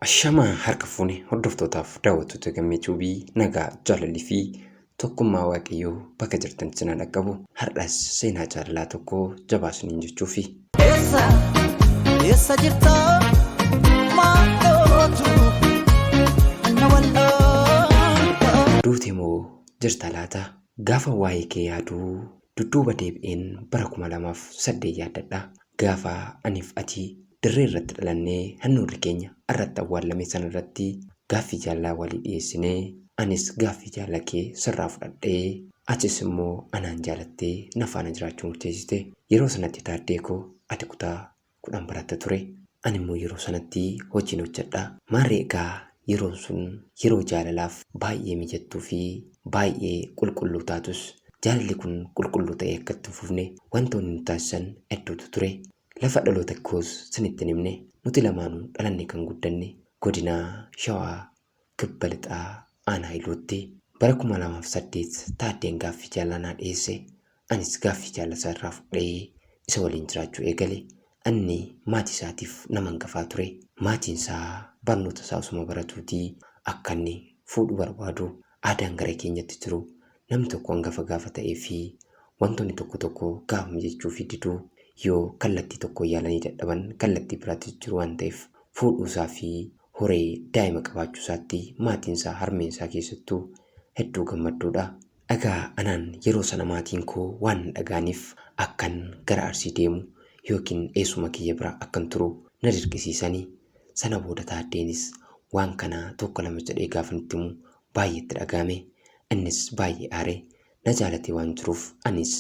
Ashamaa harka fuune hordoftootaaf daawwattoota Gammee Tuubii, nagaa, jaalalli fi tokkummaa Waaqayyoo bakka jirtan sinaa dhaqqabu. Har'as seenaa jaalalaa tokko jabaa isiniin jechuufi. Eessa eessa jirta maalootu na wal'aanta. Duute moo jirta laata? Gaafa waa'ee kee yaaduu dudduuba deebi'een bara 2008 yaaddadha. Gaafa aniif ati dirree irratti dhalannee handhuurri keenya irratti awwaallame sana irratti gaaffii jaalalaa walii dhiyeessinee, anis gaaffii jaalala kee sirraa fudhadhee, atis immoo anaan jaalattee na faana jiraachuu murteessite. Yeroo sanatti Taaddee koo, ati kutaa 10 baratta ture. Ani immoo yeroo sanatti hojiin hojjedha. Maarree egaa yeroon sun yeroo jaalalaaf baay'ee mijattuu fi baay'ee qulqulluu taatus, jaalalli kun qulqulluu ta'ee akka itti hin fufne wantoonni nu taasisan hedduutu ture. Lafa dhaloota koos sinitti hin himne. Nuti lamaanuu dhalannee kan guddanne godina Shawaa Kibba Lixaa Aanaa Iluutti. Bara 2008 Taaddeen gaaffii jaalalaa naa dhiyeesse. Anis gaaffii jaalala isaa irraa fudhee isa waliin jiraachuu eegale. Inni maatii isaatiif nama hangafaa ture. Maatiin isaa barnoota isaa osuma baratuutii akka inni fuudhu barbaadu. Aadaan gara keenyatti jiru namni tokko hangafa gaafa ta'ee fi wantoonni tokko tokko gaafa mijachuufii didu, yoo kallattii tokkoon yaalanii dadhaban kallattii biraatti jijjiiru waan ta'eef, fuudhuu isaa fi horee daa'ima qabaachuu isaatti maatiin isaa, harmeen isaa keessattuu, hedduu gammadduudha. Egaa anaan yeroo sana maatiin koo waan na dhaga'aniif akkan gara Arsii deemu yookiin eessuma kiyya bira akkan turu na dirqisiisani. Sana booda Taaddeenis waan kana tokko lama jedhee gaafan itti himu baay'ee itti dhaga'ame. Innis baay'ee aare. Na jaalatee waan jiruuf, anis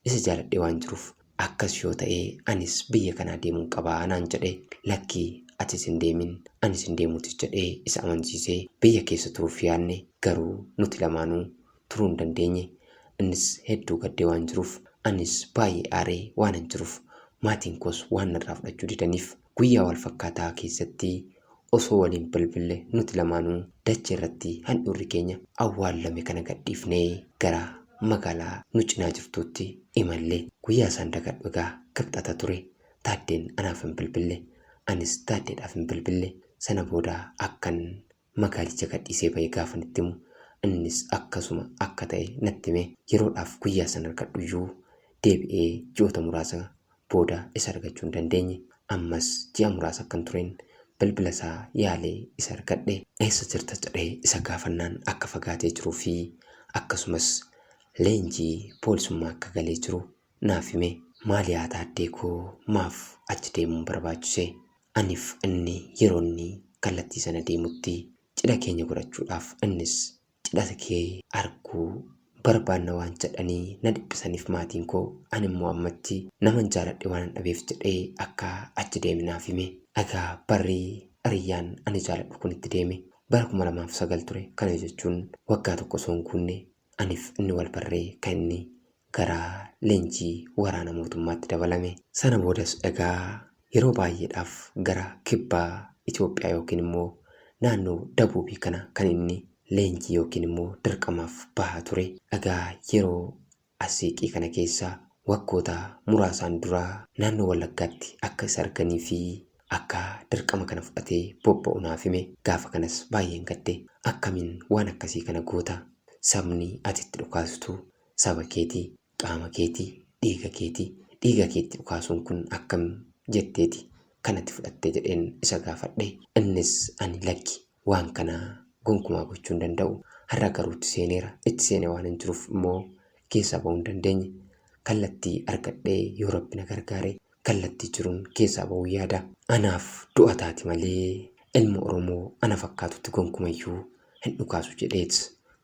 isa jaaladhee waan jiruuf, akkas yoo ta'e anis biyya kanaa deemuun qaba naan jedhe. Lakkii, atis hin deemin, anis hin deemuutis jedhee isa amansiisee biyya keessa turuuf yaadne. Garuu nuti lamaanuu turuu hin dandeenye. Innis hedduu gaddee waan jiruuf, anis baay'ee aaree waanan jiruuf, maatiin koos waan narraa fudhachuu didaniif, guyyaa wal fakkaataa keessatti osoo waliin bilbille nuti lamaanuu dachee irratti handhuurri keenya awwaallame kana gadhiifnee gara magaalaa nu cinaa jirtuutti imalle. Guyyaa isaan dagadhu egaa Kibxata ture. Taaddeen anaaf hin bilbille. Anis Taaddeedhaaf hin bilbille. Sana booda akkan magaalicha gadhiisee ba'e gaafan itti himu innis akkasuma akka ta'e natti hime. Yeroodhaaf guyyaa sana argadhuyyuu deebi'ee ji'oota muraasa booda isa argachuu hin dandeenye. Ammas ji'a muraasa akkan tureen bilbila isaa yaalee isa argadhe. Eessa jirta jedhee isa gaafannaan akka fagaatee jiruu fi akkasumas leenjii poolisummaa akka galee jiru naaf hime. Maali yaa Taaddee koo, maaf achi deemuun barbaachise? Anif inni yeroo inni kallattii sana deemutti cidha keenya godhachuudhaaf innis cidha kee arguu barbaanna waan jedhanii na dhiphisaniif maatiin koo, ani immoo ammatti naman jaaladhe waanan dhabeef jedhee akka achi deeme naaf hime. Egaa barri hiriyyaan ani jaaladhu kun itti deeme bara 2009 ture. Kana jechuun waggaa tokko osoo hin guunne anif inni wal barree kan inni gara leenjii waraana mootummaatti dabalame. Sana boodas egaa yeroo baay'eedhaaf gara kibba Itoophiyaa yookiin immoo naannoo Dabuubii kana kan inni leenjii yookiin immoo dirqamaaf bahaa ture. Egaa yeroo asiiqii kana keessa waggoota muraasaan dura naannoo Wallaggaatti akka isa arganii fi akka dirqama kana fudhatee bobba'u naaf hime. Gaafa kanas baay'een gadde. Akkamiin waan akkasii kana goota? Sabni ati itti dhukaastu saba keeti, qaama keeti, dhiiga keeti. Dhiiga keetti dhukaasuun kun akkam jetteeti kanatti fudhatte jedheen isa gaafadhe. Innis ani lakki, waan kana gonkumaa gochuu hin danda'u. Har'a garuu itti seeneera. Itti seenee waan hin jiruuf immoo keessaa ba'uu hin dandeenye. Kallattii argadhee yoo Rabbi na gargaare kallattii jiruun keessaa ba'uu yaada. Anaaf du'a taati malee ilma Oromoo ana fakkaatutti gonkumayyuu hin dhukaasu jedheet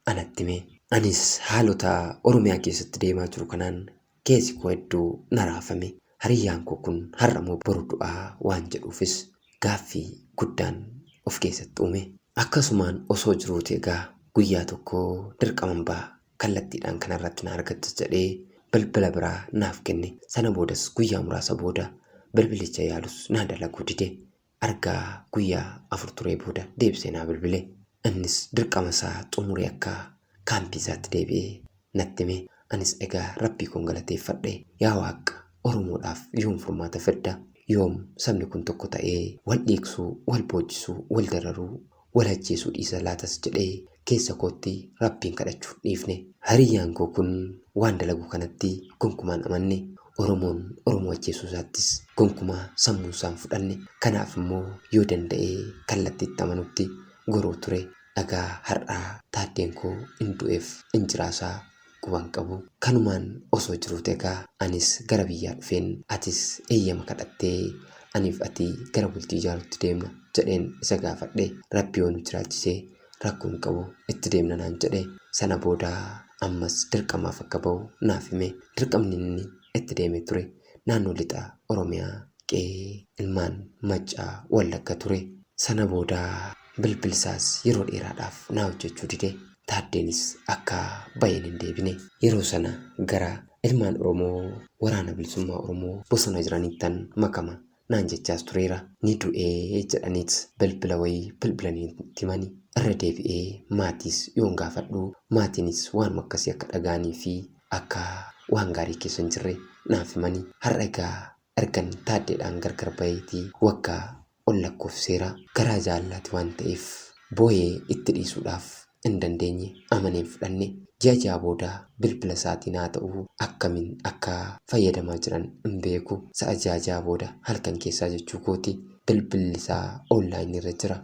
anatti hime. Anis haalota Oromiyaa keessatti deemaa jiru kanaan keessi koo hedduu na raafame. Hariyyaan koo kun har'a moo boru du'aa waan jedhuufis gaaffii guddaan of keessatti uume. Akkasumaan osoo jiruuti egaa guyyaa tokko dirqaman ba'a, kallattiidhaan kanarratti na argatta jedhee bilbila biraa naaf kenne. Sana boodas guyyaa muraasa booda bilbilicha yaalus naa dalaguu dide. Argaa guyyaa 4 turee booda deebisee naa bilbile. Innis dirqama isaa xumuree akka kaampii isaatti deebi'e natti hime. Anis egaa Rabbii koon galateeffadhe. Yaa Waaq, Oromoodhaaf yoom furmaata fidda? Yoom sabni kun tokko ta'ee wal dhiigsuu, wal boojisuu, wal dararuu, wal ajjeesuu dhiisa laatas jedhee keessa kootti Rabbiin kadhachuu hin dhiifne. Hiriyyaan koo kun waan dalagu kanatti gonkumaan amanne. Oromoon Oromoo ajjeesuu isaattis gonkumaa sammuu isaa hin fudhanne. Kanaaf immoo yoo danda'ee kallattii itti amanutti goruu ture. Dhagaa har'aa taaddeen koo in du'eef in jiraasaa quban qabu. Kanumaan osoo jiruuti egaa anis gara biyyaa dhufeen atis eeyyama kadhattee aniif ati gara bultii ijaaruutti deemna jedheen isa gaafadhe. Rabbi yoo nu jiraachise rakkoo hin qabu itti deemna naan jedhe. Sana booda ammas dirqamaaf akka ba'u naaf hime. Dirqamni inni itti deeme ture naannoo lixa Oromiyaa qe'ee ilmaan Maccaa Wallagga ture. Sana booda bilbilsaas yeroo dheeraadhaaf naa hojjechuu dide. Taaddeenis akka ba'een hin deebine. Yeroo sana gara ilmaan Oromoo waraana bilisummaa Oromoo bosona jiraniittan makama naan jechaas tureera. Ni du'ee jedhaniit bilbila wayii bilbilanii itti himani. Irra deebi'ee maatiis yoon gaafadhu maatiinis waanuma akkasii akka dhaga'anii fi akka waan gaarii keessa hin jirre naaf himani. Har'a egaa ergan taaddeedhaan gargar baheetii waggaa ol lakkoofseera. Garaa jaalalaati waan ta'eef booyee itti dhiisuudhaaf hin dandeenye amaneen fudhanne. Ji'a ja'a booda bilbila isaatiin haa ta'u akkamiin akka fayyadamaa jiran hin beeku. Sa'a ja'a ja'a booda halkan keessaa jechuu kooti. Bilbilli isaa onlaayinii irra jira.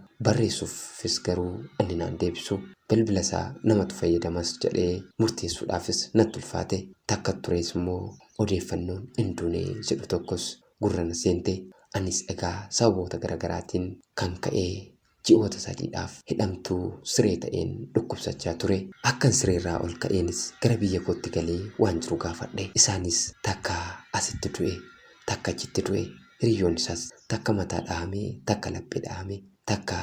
Barreessuufis garuu inni naan deebisu. Bilbila isaa namatu fayyadamas jedhee murteessuudhaafis natti ulfaate. Takka turees immoo odeeffannoon hin duune jedhu tokkos gurra na seente. Anis egaa sababoota garaagaraatiin kan ka'ee ji'oota sadiidhaaf hidhamtuu siree ta'een dhukkubsachaa ture. Akkan sireerraa ol ka'eenis gara biyya kootti galee waan jiru gaafadhe. Isaanis takka asitti du'e, takka achitti du'e. Hiriyyoonni isaas takka mataa dhahame, takka laphee dhahame, takka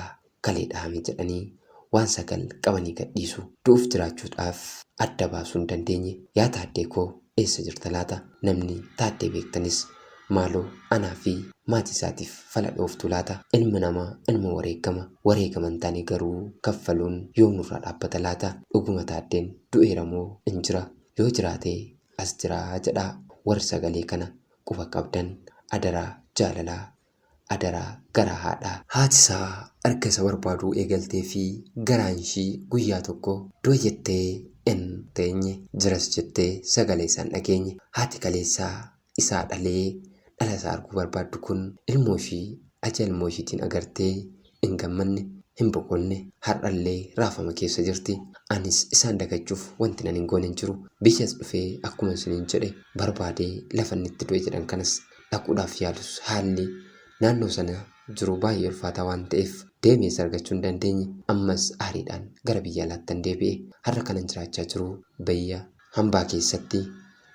kalee dhahame jedhanii waan sagal qabanii gadhiisu. Du'uuf jiraachuudhaaf adda baasuu hin dandeenye. Yaa taaddee koo eessa jirta laata? Namni taaddee beektanis maaloo anaa fi maatii isaatiif fala dhooftu laata? Ilmi namaa ilma wareegama. Wareegama hin taane garuu kaffaluun yoom nurraa dhaabbata laata? Dhuguma taaddeen du'eera moo hin jira? Yoo jiraate as jiraa jedhaa warri sagalee kana quba qabdan adaraa jaalalaa adaraa garaa haadhaa. Haati isaa erga isa barbaaduu eegaltee fi garaan ishii guyyaa tokko du'a jettee hin teenye jiras jettee sagalee isaan dhageenye. Haati kaleessaa isaa dhalee dhala isaa arguu barbaaddu kun ilmoo ishii aja ilmoo ishiitiin agartee hin gammanne hin boqonne har'allee raafama keessa jirti. Anis isaan dagachuuf wanti nan hin goone hin jiru. Biyyas dhufee akkuma isiniin jedhe barbaadee lafa inni itti du'e jedhan kanas dhaquudhaaf yaalus haalli naannoo sana jiru baay'ee ulfaataa waan ta'eef deemees argachuu hin dandeenye. Ammas aariidhaan gara biyya alaattan deebi'e. Har'a kanan jiraachaa jiru biyya hambaa keessatti.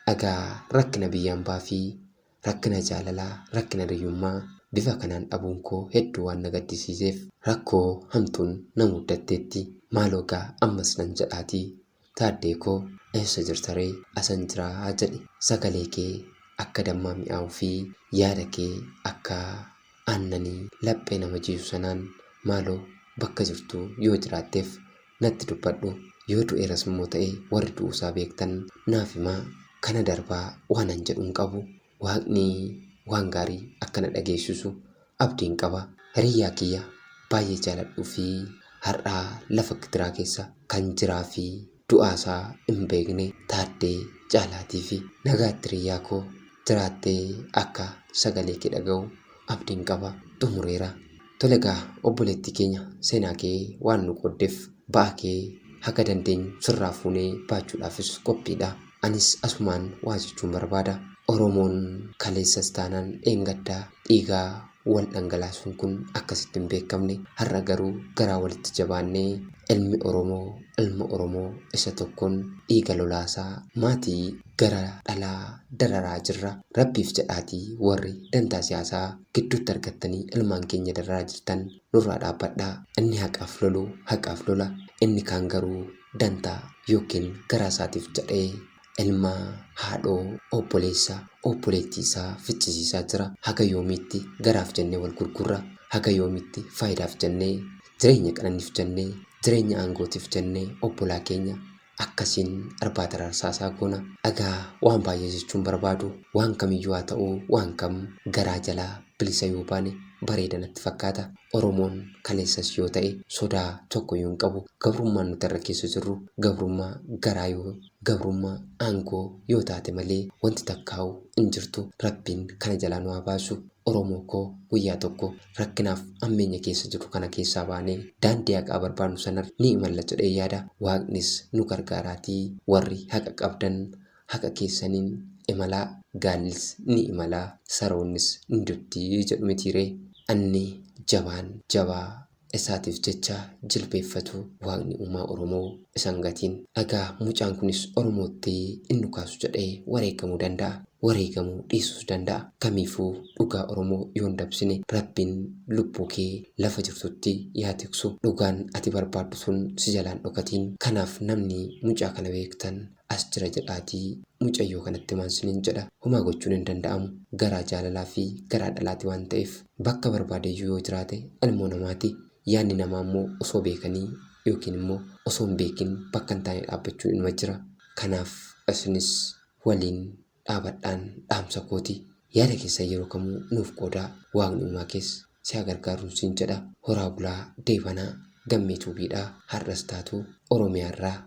Dhagaa rakkina biyya hambaa fi rakkina jaalalaa, rakkina hiyyummaa bifa kanaan dhabuun koo hedduu waan na gaddisiiseef rakkoo hamtuun na muddatteetti. Maaloo gaa ammas nan jedhaatii taaddee koo eessa jirta ree? Asan jiraa jedhi. Sagalee kee akka dammaa mi'aawuu fi yaada kee akka aannanii laphee nama jiisu sanaan maaloo bakka jirtu yoo jiraatteef natti dubbadhu. Yoo du'eeras immoo ta'e warri du'uusaa beektan naaf himaa. Kana darbaa waan an jedhu hin qabu. Waaqni waan gaarii akka na dhageessisu abdiin qaba. Hiriyyaa kiyya baay'ee jaaladhuu fi har'aa lafa gidiraa keessa kan jiraa fi du'aasaa hin beekne taaddee caalaatii fi nagaatti hiriyyaa koo jiraattee akka sagalee kee dhaga'u abdiin qaba. Xumureera. Tole egaa obboleettii keenya seenaa kee waan nu qooddeef ba'aa kee haga dandeenyu sirraa fuunee baachuudhaafis qophiidha. Anis asumaan waa jechuun barbaada. Oromoon kaleessas taanaan dheengaddaa dhiigaa wal dhangalaasuun kun akkasitti hin beekamne. Har'a garuu garaa walitti jabaannee ilmi Oromoo ilma Oromoo isa tokkoon dhiiga lolaasaa maatii gara dhalaa dararaa jirra. Rabbiif jedhaatii warri dantaa siyaasaa gidduutti argattanii ilmaan keenya dararaa jirtan nurraa dhaabbadhaa. Inni haqaaf lolu haqaaf lola. Inni kaan garuu dantaa yookiin garaa isaatiif jedhee ilma haadhoo obboleessa obboleettii isaa ficcisiisaa jira. Haga yoomiitti garaaf jennee wal gurgurra? Haga yoomiitti faayidaaf jennee jireenya qananiif jennee jireenya aangootiif jennee obbolaa keenya akkasiin irbaata rarsaasaa goona? Dhagaa waan baay'ee jechuun barbaadu waan kamiyyuu haa ta'u waan kam garaa jalaa Bilisa yoo baane bareeda natti fakkaata. Oromoon kaleessas yoo ta'e sodaa tokko yoo hin qabu. Gabrummaan nuti irra keessa jirru gabrummaa garaa yoo gabrummaa aangoo yoo taate malee wanti takkaa'u hin jirtu. Rabbiin kana jalaa nu haa baasu. Oromoo koo, guyyaa tokko rakkinaaf ammeenya keessa jirru kana keessaa baanee daandii haqaa barbaannu sanarra ni imalla jedhee yaada. Waaqnis nu gargaaraatii warri haqa qabdan haqa keessaniin imalaa, gaallis ni imalaa, saroonnis ni duttii jedhu mitiiree. Anni jabaan jabaa isaatiif jecha jilbeeffatu, waaqni uumaa Oromoo isan gatiin. Dhagaa mucaan kunis Oromootti inni kaasu jedhee wareegamuu danda'a. Wareegamuu dhiisuus danda'a. Kamiifuu dhugaa Oromoo yoon dabsine, Rabbiin lubbuu kee lafa jirtutti yaa tiksu. Dhugaan ati barbaaddu sun si jalaan dhokatiin. Kanaaf namni mucaa kana beektan as jira jedhaatii mucayyoo kanatti maansiniin jedha. Homaa gochuun hin danda'amu. Garaa jaalalaa fi garaa dhalaati waan ta'eef bakka barbaadeyyuu yoo jiraate ilmoo namaati. Yaadni namaa immoo osoo beekanii yookiin immoo osoo hin beekin bakka hin taane dhaabbachuun inuma jira. Kanaaf isinis waliin dhaabadhaan dhaamsa kooti. Yaada keessan yeroo kamuu nuuf qoodaa, waaqni uumaa keessa si haa gargaaruun siin jedha. Horaa bulaa deebanaa, Gammee Tuubiidhaa, har'as taatu Oromiyaarraa.